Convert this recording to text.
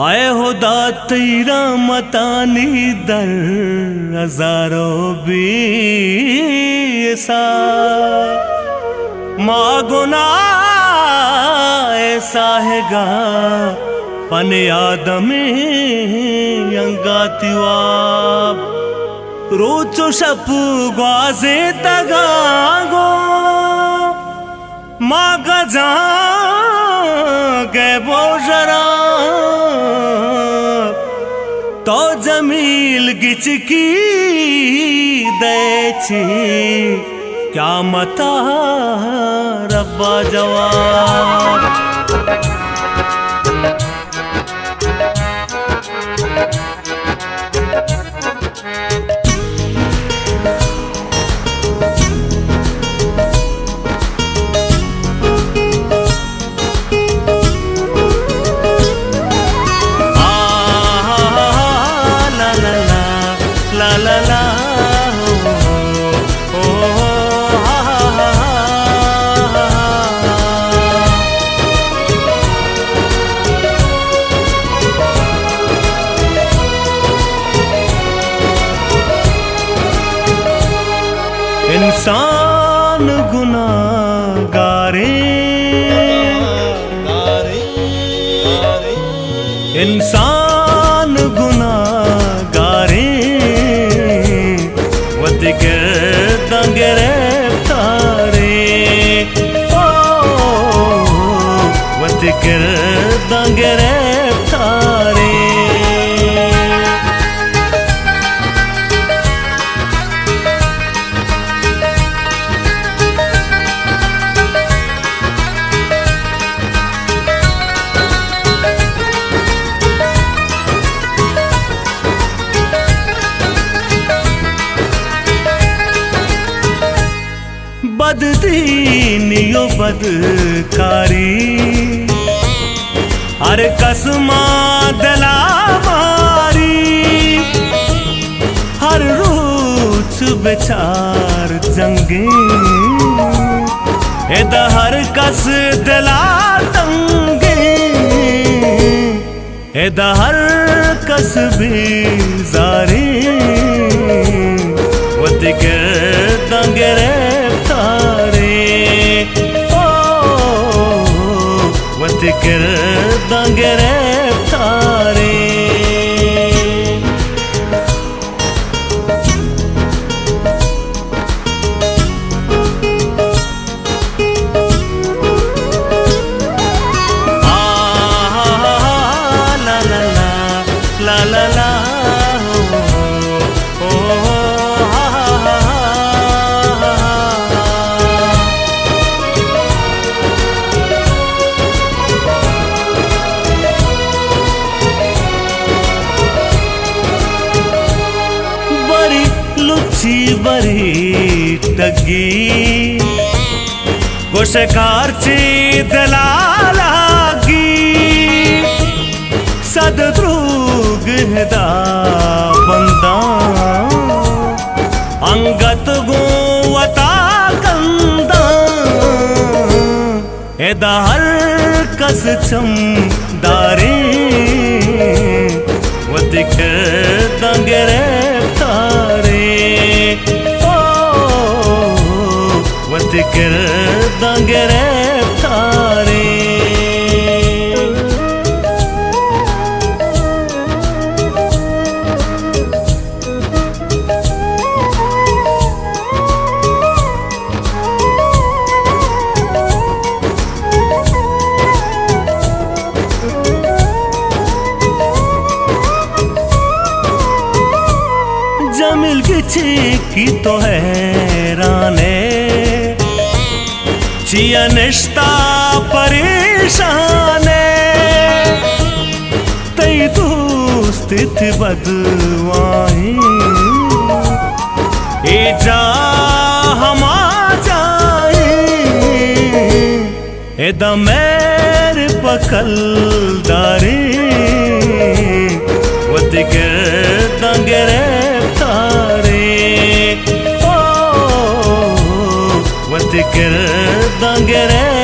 اے ہدا تئی رحمتانی در ہزارو بی حساب۔ ما گناہ ساہگا پن آدمی انگاتی واب۔ روچ و شپ گوازینتگاں گوں ما گجاں گئے بوژراں۔ تو جمیل گچکی دئے چی قیامتا ربا جواب۔ انسان گناہگاریں، انسان گناہگاریں، وتی کرداں گرفتاریں، او، وتی کرداں گرفتاریں۔ بددینی و بدکاری، ہر کس ما دلا ماری۔ ہر روچ بچار جنگیں، ادا ہر کس دلا تنگیں۔ ادا ہر کس بیزاریں، وتی کرداں گرفتاریں، او، وتی کرداں گرفتاریں۔ بری لچی بری ٹگی، گوشے کارچی دلالاگی، صد دروگ ہدا بنداں، انگت گوں وتا کنداں۔ ادا ہر کس چم داریں، وتی کرداں گرفتاریں، او، وتی کرداں گرفتاریں۔ جمیل گچکی تو حیران ئے، چیا نشتا پریشان ئے، تئی دوست تئی بدواہیں، اے جاہ ہما جاہیں، ادا مہر پہ کلداریں، وتی کرداں گرفتاریں، او، وتی کرداں گرفتاریں۔